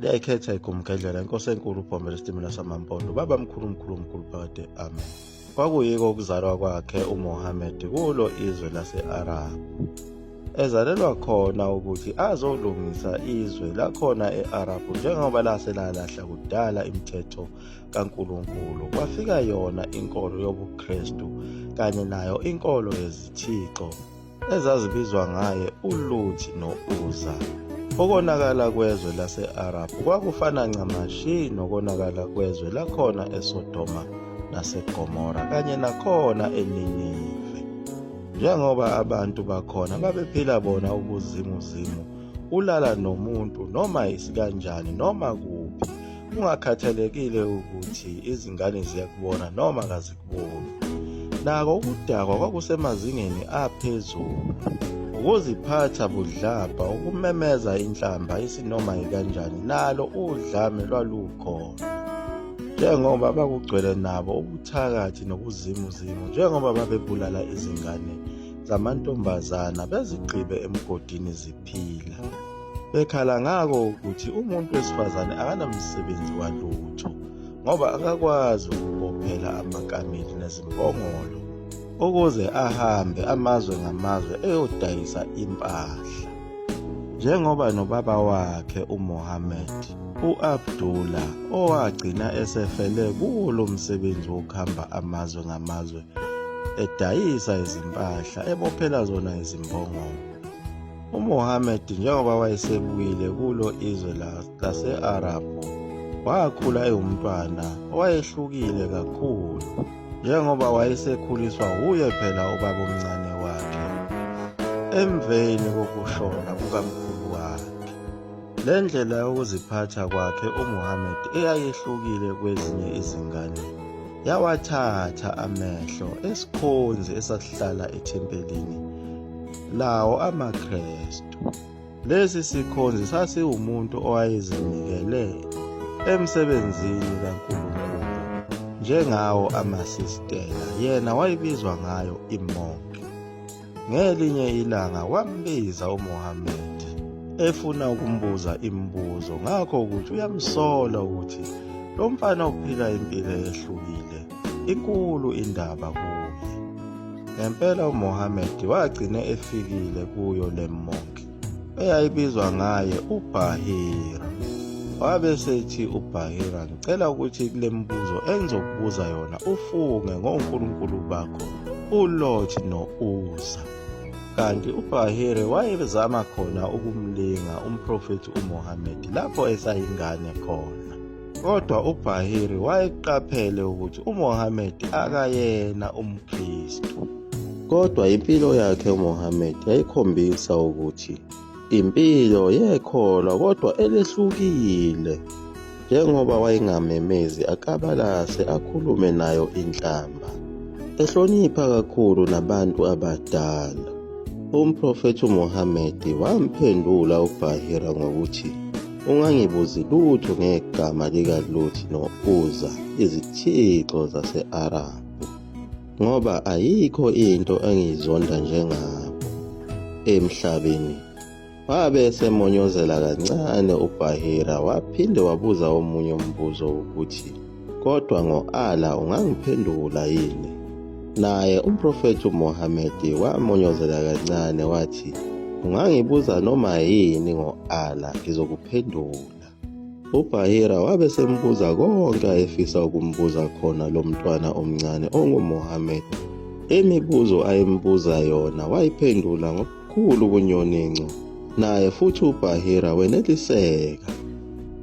Liyayikhetha igumgedlela inkosi enkulu uBhombe lesitimela samaMpondo baba mkhulu mkhulu mkhulu phakade amen. Kwakuyiko ukuzalwa kwakhe uMohammed kulo izwe lase-Arabhu. Ezalelwa khona ukuthi azolungisa izwe lakhona e-Arabhu njengoba lase lalahla kudala imithetho kaNkulunkulu. Kwafika yona inkolo yobuKristu kanye nayo inkolo yezithixo ezazibizwa ngaye uLuthi no-Uza. Ukonakala kwezwe lase-Arabhu kwakufana ncamashi nokonakala kwezwe lakhona eSodoma naseGomora kanye nakhona eNinive. Njengoba abantu bakhona babephila bona ubuzimuzimu, ulala nomuntu noma isikanjani noma kuphi, kungakhathalekile ukuthi izingane ziyakubona noma kazikuboni. Nako ukudakwa kwakusemazingeni aphezulu. Ukuziphatha budlabha, ukumemeza inhlamba isinoma yikanjani nalo udlame lwalukhona. Njengoba bakugcwele nabo ubuthakathi nobuzimuzimu njengoba babebulala izingane zamantombazana bezigqibe emgodini ziphila. Bekhala ngako ukuthi umuntu wesifazane akanamsebenzi walutho ngoba akakwazi ukubophela amakameli nezimbongolo ukuze ahambe amazwe ngamazwe eyodayisa impahla. Njengoba nobaba wakhe uMohammed, u-Abdullah, owagcina esefele kuwo lo msebenzi wokuhamba amazwe ngamazwe edayisa izimpahla ebophela zona izimbongolo. UMohammed njengoba wayesebuyile kulo izwe lase-Arabhu wakhula ewumntwana owayehlukile kakhulu njengoba wayesekhuliswa wuye phela ubaba omncane wakhe emveni kokushona kukamkhulu wakhe. Le ndlela yokuziphatha kwakhe uMuhammad eyayehlukile kwezinye izingane yawathatha amehlo esikhonzi esasihlala ethempelini lawo amaKristu. Lesi sikhonzi sasiwumuntu owayezinikele emsebenzini kaNkulunkulu njengawo amasistela, yena wayebizwa ngayo imonki. Ngelinye ilanga wambiza uMohammed efuna ukumbuza imibuzo ngakho ukuthi uyamsola ukuthi lo mfana uphila impilo ehlukile, inkulu indaba kuye. Ngempela uMohammed wagcina efikile kuyo le monki eyayibizwa ngaye uBhahira. Wabe sethi uBhahira, ngicela ukuthi kule mibuzo engizokubuza yona ufunge ngonkulunkulu bakho uLot no-Uza. Kanti uBhahire wayezama khona ukumlinga umprofethi uMohammed lapho esayingane khona. Kodwa uBhahiri wayeqaphele ukuthi uMohammed akayena umKristu. Kodwa impilo yakhe uMohammed yayikhombisa ukuthi impilo yekholwa kodwa elehlukile njengoba wayengamemezi akabalase akhulume nayo inhlamba ehlonipha kakhulu nabantu abadala. Umprofethi uMohammed wamphendula uBhahira ngokuthi Ungangibuzi lutho ngegama likaLuthi no-Uza, izithixo zase-Arabhu, ngoba ayikho into engiyizonda njengabo emhlabeni. Wabe esemonyozela kancane uBhahira waphinde wabuza omunye umbuzo ukuthi, Kodwa ngo-Allah ungangiphendula yini? Naye umprofethi uMohamedi wamonyozela kancane wathi, Ungangibuza noma yini ngo-Allah ngizokuphendula. UBhahira wabe sembuza konke ayefisa ukumbuza khona lo mntwana omncane onguMohamedi. Imibuzo ayembuza yona wayiphendula ngobukhulu ubunyoninco, naye futhi uBhahira weneliseka.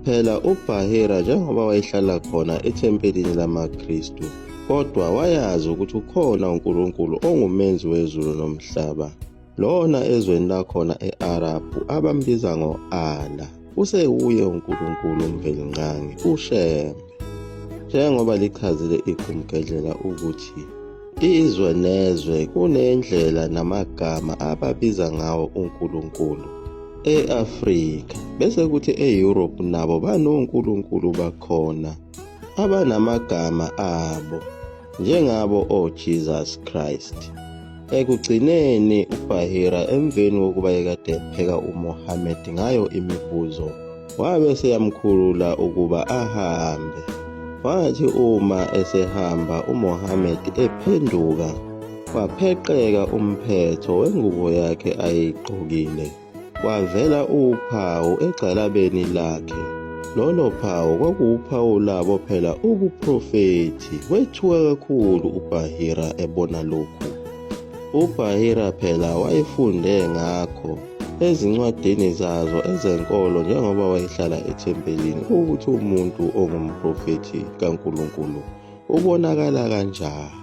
Phela uBhahira njengoba wayehlala khona ethempelini lamaKristu, kodwa wayazi ukuthi ukhona uNkulunkulu ongumenzi wezulu nomhlaba. Lona ezweni lakhona e-Arabhu abambiza ngo-Allah, usewuye uNkulunkulu uMvelinqangi, uShembe. Njengoba lichazile igumgedlela ukuthi izwe nezwe kunendlela namagama ababiza ngawo uNkulunkulu e-Afrika bese kuthi e-Europe nabo banonkulunkulu bakhona abanamagama abo njengabo oJesus Christ. Ekugcineni uBahira emveni kokuba ekade epheka uMohammed ngayo imibuzo Wabe eseyamkhulula ukuba ahambe. Wathi uma esehamba uMohammed ephenduka, wapheqeka umphetho wengubo yakhe ayeyigqokile, kwavela uphawu egxalabeni lakhe. Lolo phawu kwakuwuphawu labo phela ubuprofethi. Wethuka kakhulu uBahira ebona lokhu. UBahira phela wayefunde ngakho ezincwadini zazo ezenkolo njengoba wayehlala ethempelini ukuthi umuntu ongumprofethi kaNkulunkulu ubonakala kanjani.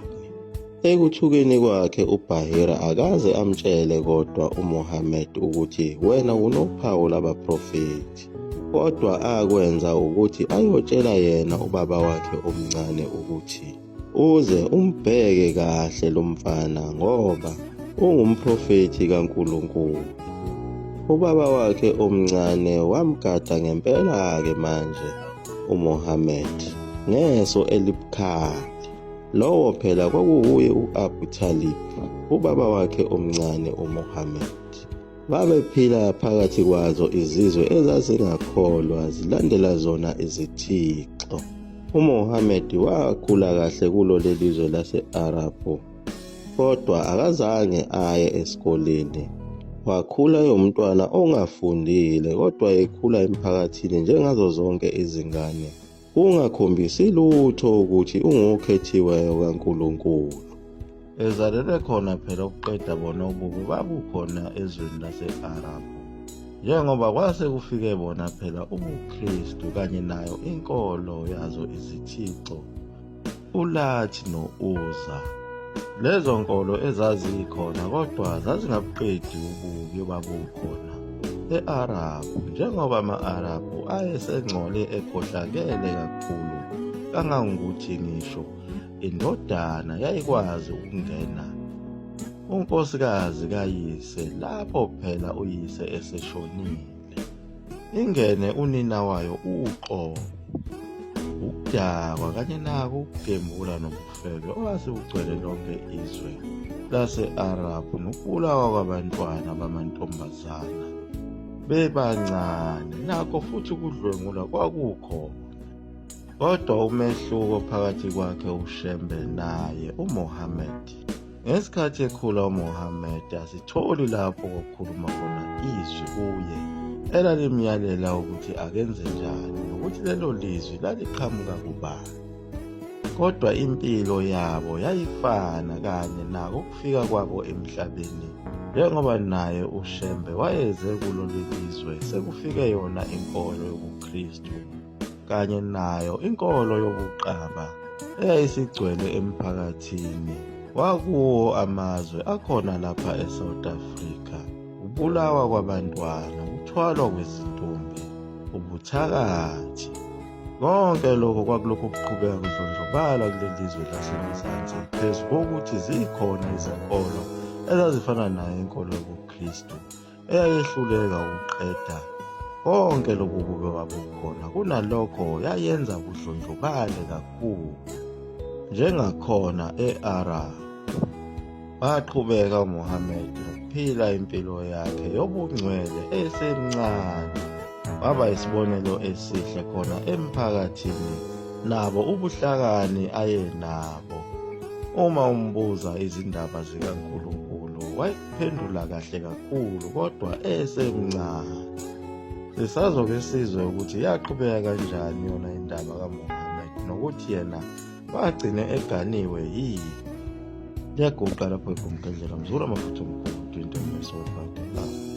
Ekuthukeni kwakhe uBahira akaze amtshele kodwa uMuhammad ukuthi wena unophawu labaprofethi. Kodwa akwenza ukuthi ayotshela yena ubaba wakhe omncane ukuthi Uze umbheke kahle lo mfana ngoba ungumprofethi kaNkulunkulu. Ubaba wakhe omncane wamgada ngempela-ke manje uMohammed ngeso elibukhali. Lowo phela kwakuwuye u-Abu Talib, ubaba wakhe omncane uMohammed. Babephila phakathi kwazo izizwe ezazingakholwa zilandela zona izithixo. UMohammed wakhula kahle kulo leli zwe lase-Arabhu, kodwa akazange aye esikoleni. Wakhula ewumntwana ongafundile kodwa ekhula emphakathini njengazo zonke izingane, kungakhombisi lutho ukuthi ungokhethiweyo kaNkulunkulu. Ezalelwe khona phela ukuqeda bona ububi babukhona ezweni lase-Arabhu. Njengoba kwase kufike bona phela ubuKristu kanye nayo inkolo yazo izithixo uLathi no-Uza. Lezo nkolo ezazikhona kodwa zazingabuqedi ububi obabukhona e-Arabhu njengoba ama-Arabhu ayesengcole ekhohlakele kakhulu kangangokuthi ngisho Indodana yayikwazi ukungena unkosikazi kayise lapho phela uyise eseshonile. Ingene unina wayo uqobo. Ukudakwa kanye nako ukugembula nobufebe owase kugcwele lonke izwe lase-Arabhu nokubulawa kwabantwana bamantombazana bebancane nakho futhi ukudlwengula kwakukhona. Kodwa umehluko phakathi kwakhe uShembe naye uMohammed, ngesikhathi ekhula uMohammed asitholi lapho kwakukhuluma khona izwi kuye elalimyalela ukuthi akenze njani nokuthi lelo lizwi laliqhamuka kubani. Kodwa impilo yabo yayifana kanye nako ukufika kwabo emhlabeni njengoba naye uShembe wayeze kulo lelizwe sekufike yona inkolo yobuKristu. kanye nayo inkolo yobuqaba eyayisigcwele emphakathini wakuwo amazwe akhona lapha eSouth Africa, ubulawa kwabantwana, ukuthwalwa kwezintombi, ubuthakathi. Konke lokho kwakulokhu kuqhubeka kudlondlobala kuleli zwe laseMzansi phezu kokuthi zikhona izinkolo ezazifana nayo inkolo yobuKristu eyayehluleka ukuqeda konke lobu bubi obabukhona kunalokho yayenza budlondlobale kakhulu njengakhona e-Arab. Waqhubeka uMohammed nokuphila impilo yakhe yobungcwele esemncane. Waba isibonelo esihle khona emphakathini nabo ubuhlakani ayenabo. Uma umbuza izindaba zikaNkulunkulu wayephendula kahle kakhulu kodwa esemncane. Sisazoke sizwe ukuthi yaqhubeka kanjani yona indaba kaMohammed nokuthi yena wagcine eganiwe yini. Liyaguqa lapho igumgedlela mzukulu amafutha omkhulu 20 verse 1.